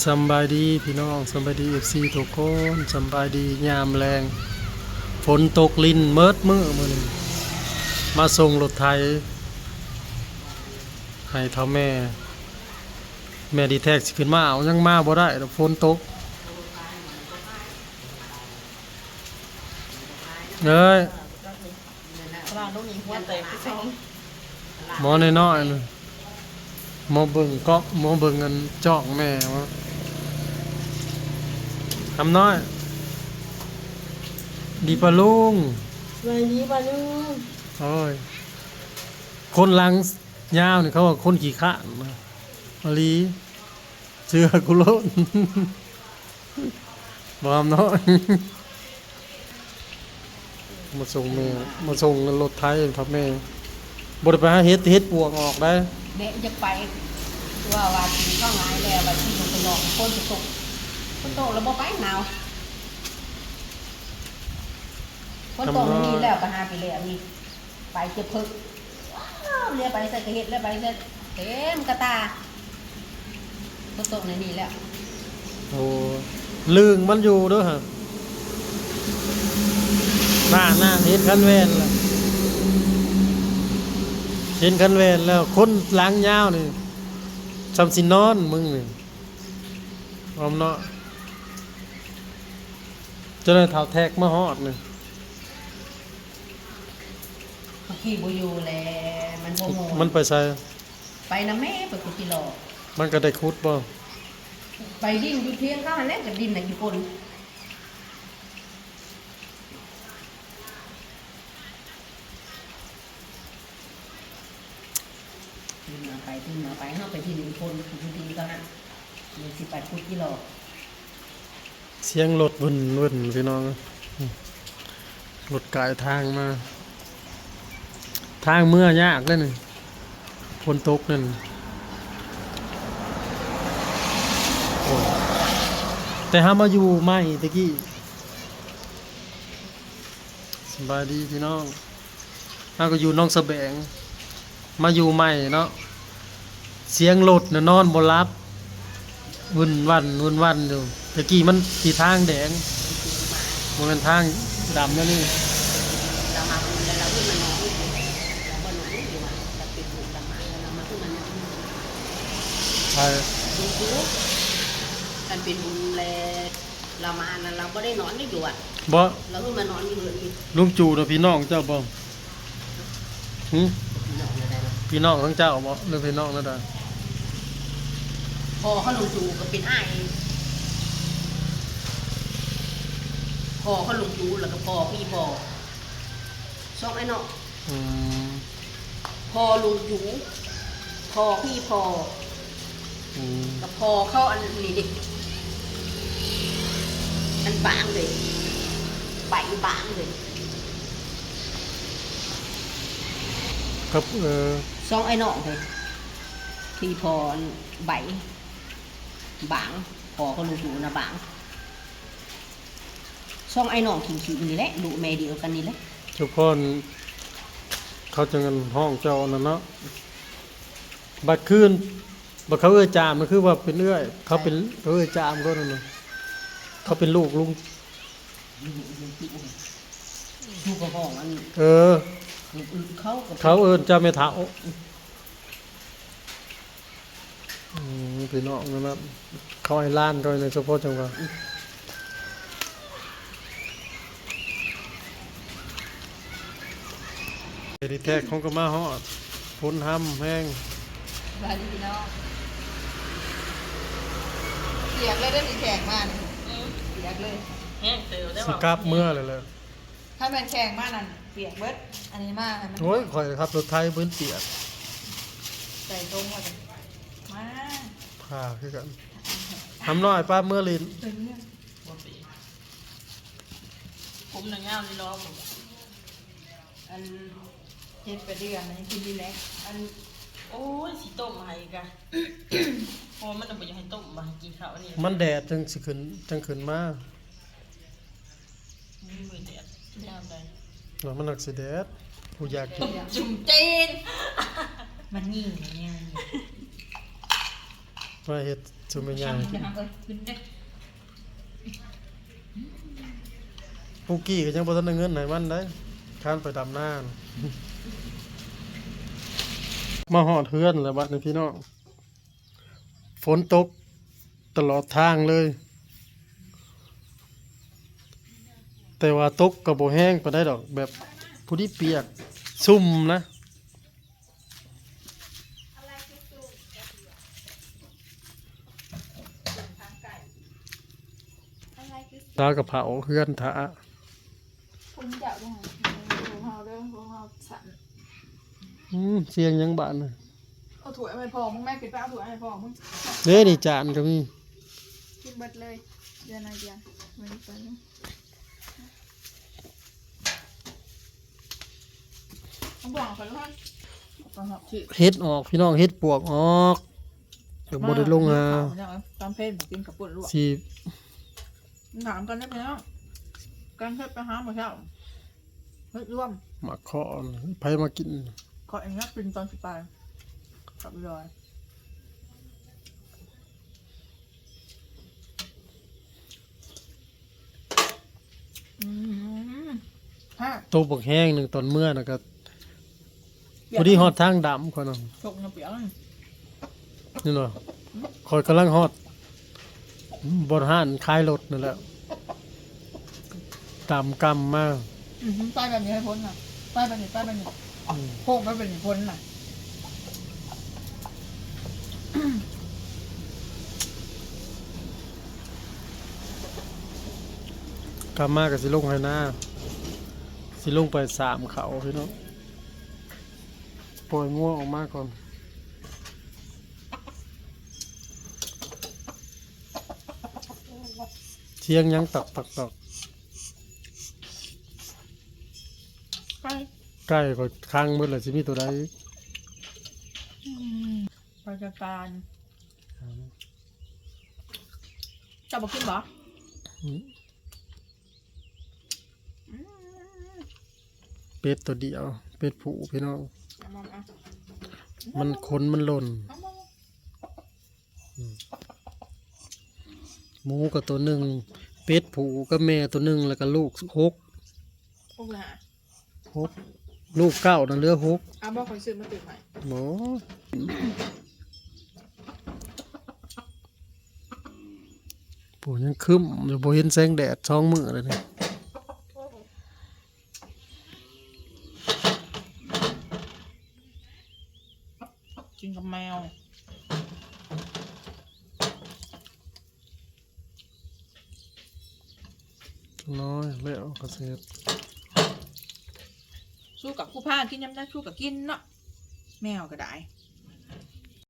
ສຳບາຍດີພີ່ນ້ອງ ສຳບາຍດີເອັຟຊີທຸກຄົນ ສຳບາຍດີຍາມແລງ. ຝົນຕົກລິນເໝິດມື້ມື້ນີ້ ມາສົ່ງລົດໄຖໃຫ້ເຖົ້າແມ່ ແມ່ດີແທັກຊິຂຶ້ນມາເອົາ ຍັງມາບໍ່ໄດ້ດອກ ຝົນຕົກ. ເອີຍ ລາວລົງອີກຫົວແຕກໄປສອງ ໝໍນ້ອຍໆນະ ໝໍເບິ່ງເກາະ ໝໍເບິ່ງອັນຈ້ອງແມ່ວ່າ ຄຳນ້ອຍ ດີປະລຸງ ສະບາຍດີປະລຸງ. ໂອ້ຍ ຄົນຫຼັງຍາວນີ້ເຂົາວ່າຄົນຂີ້ຄ້ານນະ ອີ່ຫຼີ. ເຊື່ອກູໂລດ ບໍ່ອຳນ້ອຍ ມາສົ່ງແມ່ ມາສົ່ງລົດໄຖເຖົ້າແມ່ ບໍ່ໄດ້ໄປຫາເຫັດ ເຫັດປວກອອກໄດ໋. ແມ່ຢາກໄປ ຄືວ່າ ວ່າຊິເຂົ້າງາຍແລ້ວ ວ່າຊິລົງໄປນອກ ຝົນຊິຕົກ ຝົນຕົກແລ້ວບໍ່ໄປ ໜາວ ຝົນຕົກນີ້ແລ້ວກໍຫາໄປແລ້ວນີ້. ໄປເກັບເຜິ້ງ ວ້າວ ເລຍໄປໃສ່ກະເຫັດ ເລຍໄປໃສ່ເຕັມກະຕ່າ ບໍ່ຕົກໃນນີ້ແລ້ວ. ໂອ້ ລຶ້ງມັນຢູ່ເດີຫັ້ນ ນັ້ນໆ ເຫັນຄັນແວ່ນລະ ເຫັນຄັນແວ່ນແລ້ວ ຄົນຫຼັງຍາວນີ້ ຊ່ຳຊິນອນມຶງນີ້ ອອມເນາະ ຈົນໄດ້ເຖົ້າແທັກມາຮອດນີ້. ເມື່ອກີ້ບໍ່ຢູ່ແລ້ວ ມັນບໍ່ມ່ວນ ມັນໄປໃສ? ໄປນຳແມ່ ໄປຂຸດຈີ່ຫຼໍ່. ມັນກໍໄດ້ຂຸດບໍ່? ໄປດິນຢູ່ທຽງເຂົາຫັ້ນແຫຼະ ກໍດິນນະຂີ້ຄົນ ດິນເອົາໄປ ດິນເອົາໄປ ເຮົາໄປດິນຢູ່ຄົນ ຢູ່ດີກໍຫັ້ນ ມັນຊິໄປຂຸດຈີ່ຫຼໍ່. ສຽງລົດວຶ່ນໆ ພີ່ນ້ອງ ອືມ ລົດກາຍທາງມາ ທາງເມືອຍາກເດ້ນີ້ ຝົນຕົກນັ້ນ ໂອ້ຍ ແຕ່ເຮົາມາຢູ່ໃໝ່ຕະກີ້ ສະບາຍດີພີ່ນ້ອງ. ເຮົາກໍຢູ່ໜອງສະແບງ ມາຢູ່ໃໝ່ເນາະ ສຽງລົດນະນອນບໍ່ຫຼັບ ວຸ່ນວັ່ນ ວຸ່ນວັ່ນຢູ່. ແຕ່ກີ້ມັນຊິທາງແດງ ບໍ່ແມ່ນທາງດຳແນວນີ້. ລາວມາເບິ່ງແລ້ວລາວຂຶ້ນມານອນຢູ່ ລາວບໍ່ນອນຢູ່ວ່າ ລາວເປັນບຸນລາວມາ ລາວມາຂຶ້ນມານອນຢູ່. ໃຜ? ຢູ່ ຄັນເປັນບຸນແລ ລາວມາອັນນັ້ນລາວບໍ່ໄດ້ນອນຢູ່ຢູ່ວັດ ບໍ່ ລາວຂຶ້ນມານອນຢູ່ເຮືອນອີກ. ລຸງຈູນະພີ່ນ້ອງເຈົ້າບໍ່? ຫື? ພີ່ນ້ອງແນວໃດລະ? ພີ່ນ້ອງຂອງເຈົ້າບໍ່ ຫຼືພີ່ນ້ອງແນວໃດ? ພໍ່ຂອງລຸງຈູກໍເປັນອ້າຍ ພໍ່ຂອງລຸງຈູ ແລ້ວກໍພໍ່ຂອງອີ່ພໍ່ ສອງອ້າຍນ້ອງ. ອືມ ພໍ່ລຸງຈູ ພໍ່ຂອງອີ່ພໍ່ ອືມ ກັບພໍ່ເຂົາອັນນີ້ເດ້ ອັນບາງເດ້ ໃບບາງເດ້ ກັບ ເອີ ສອງອ້າຍນ້ອງເດ້ ທີ່ພໍ່ອັນໃບບາງ ພໍ່ຂອງລຸງຈູນະບາງ. ສອງອ້າຍນ້ອງຂີ້ໆນີ້ແຫຼະ ລູກແມ່ດຽວກັນນີ້ແຫຼະ. ເຈົ້າພອນ ເຂົາຈັ່ງນັ້ນຮ້ອງເຈົ້າອັນນັ້ນເນາະ ບັດຄືນ ບັດເຂົາເອື້ອຍຈາມ ມັນຄືວ່າເປັນເອື້ອຍ ເຂົາເປັນ ເອີ ເອື້ອຍຈາມເຂົານັ້ນນະ ເຂົາເປັນລູກລຸງ ຢູ່ກັບຫ້ອງອັນ ເອີ ເຂົາ ເຂົາເອີ້ນເຈົ້າແມ່ເຖົ້າ. ອືມ ພີ່ນ້ອງນັ້ນນະ ເຂົາໃຫ້ຫຼານເຂົາໃຫ້ສະເພາະຈັ່ງວ່າ ດີແທ້ ເຂົາກໍມາຮອດ ຝົນຮຳແຮງ. ສະບາຍດີພີ່ນ້ອງ ປຽກເລີຍເດີ ດີແທ້ມານີ້ ອືມ ປຽກເລີຍ ແຮງເຕີບເດ້ ຊິກັບເມືອແລ້ວແຫຼະ. ຄັນແມ່ນແຂກມານັ້ນປຽກເບິດ ອັນນີ້ມາໃຫ້ມັນ ໂອ້ຍ ຂ້ອຍຂັບລົດໄຖບໍ່ເປັນປຽກ ໃສ່ຕົງວ່າຊັ້ນ ມາ ພາຄືກັນ ຫຳນ້ອຍປາເມືອຫຼິ້ນ ເປັນເມືອ ບໍ່ເປັນ ຜົມນະຍາວນີ້ລອ ອັນເຈັດແປດເດືອນ ໃຫ້ກິນດີແຫຼະ ອັນ ໂອ້ຍ ຊິຕົ້ມໃຫ້ກະ ພໍ່ມັນນະບໍ່ຢາກໃຫ້ຕົ້ມ ວ່າໃຫ້ກິນເຂົ້ານີ້ ມັນແດດຈັ່ງຊິຂຶ້ນ ຈັ່ງຂຶ້ນມາ. ມັນແດດຍາມໃດ ວ່າມັນໜັກຊິແດດ ຜູ້ຢາກກິນ ຈຸ່ມຈີນ ມັນຍິງແນວນີ້ ມາເຮັດຊຸມໃຫຍ່ ປຸກກີ້ກໍຍັງບໍ່ທັນໄດ້ເງິນໃຫ້ມັນໄດ໋ ຄານໄປດຳນາ. ມາຮອດເຮືອນແລ້ວບັດນີ້ພີ່ນ້ອງ ຝົນຕົກຕະຫຼອດທາງເລີຍ ແຕ່ວ່າຕົກກໍບໍ່ແຮງປານໃດດອກ ແບບພໍດີປຽກ ຊຸ່ມນະ. ຕາກະເຜົາເຮືອນຖ້າ ຄົນເຈົ້າເດີ ເຮົາເດີ ເຮົາສັ່ນ. ອືມ ສຽງຫຍັງບາດນະ? ເອົາຖ້ວຍມາໃຫ້ພໍ່ມຶງແມ້ ຂຶ້ນໄປເອົາຖ້ວຍມາໃຫ້ພໍ່ມຶງ. ເດ້ ນີ້ຈານກໍມີ ກິນເບິດເລີຍ ເດືອນໜ້ອຍດຽວ ມື້ນີ້ກ່ອນ. ເຫັດອອກພີ່ນ້ອງ ເຫັດປວກອອກ ກໍບໍ່ໄດ້ລົງຫາ ຕອນເພນກິນເຂົ້າປຸ້ນລວກ ຊິຖາມກັນເດີພີ່ນ້ອງ ແກງເຫັດໄປຫາມື້ເຊົ້າ ເຫັດລວມ ໝາກເຄາະ ໃຜມາກິນ ເຄາະເອງນະ ກິນຕອນຊິໄປ ກັບດອຍ. ອືມ ໂຕບັກແຮງໜຶ່ງ ຕອນເມືອນະກະ ພໍດີຮອດທາງດຳຂ້ອຍນະ ຕົກນະປຽກ ນີ້ເນາະ ຂ້ອຍກຳລັງຮອດບ່ອນຮ້ານຂາຍລົດນັ້ນແຫຼະ ຕາມກຳມາ. ອືມ ໃສ່ແບບນີ້ໃຫ້ພົ້ນນະ ໃສ່ແບບນີ້ ໃສ່ແບບນີ້ ອືມ ໂຄ້ງໄປແບບນີ້ພົ້ນນະ. ກັບມາກໍຊິລົງໄຮ່ນາ ຊິລົງໄປສາມເຂົ້າພີ່ນ້ອງ ປ່ອຍງົວອອກມາກ່ອນ. ສຽງຫຍັງຕອກໆໆ? ໄກ່ ໄກ່ຂ້ອຍຂັງເບິດແລ້ວ ຊິມີໂຕໃດອີກ? ອືມ ໄປຈັດການ. ເຈົ້າບໍ່ກິນບໍ່? ອືມ ອືມ ເປັດໂຕດຽວ ເປັດຜູ້ພີ່ນ້ອງ ເອົາມາ ເອົາ ມັນ ຂົນມັນຫຼົ່ນ. ເອົາມາ ອືມ ໝູກໍໂຕໜຶ່ງ ເປັດຜູ້ກັບແມ່ໂຕໜຶ່ງ ແລ້ວກໍລູກຫົກ ຫົກລະ ຫົກ ລູກເກົ້ານັ້ນເຫຼືອຫົກ. ເອົາບໍ່ ຂ້ອຍຊື້ມາຕື່ມໃຫ້. ບໍ່ ໂອ້ ຍັງຄຶ້ມຢູ່ ບໍ່ເຫັນແສງແດດສອງມື້ແລ້ວນີ້. ກິນກັບແມວ ນ້ອຍແລ້ວກໍເສັດ. ຊູກັບຜູ້ພາກິນຍາມໃດຊູກໍກິນເນາະ ແມວກໍໄດ້.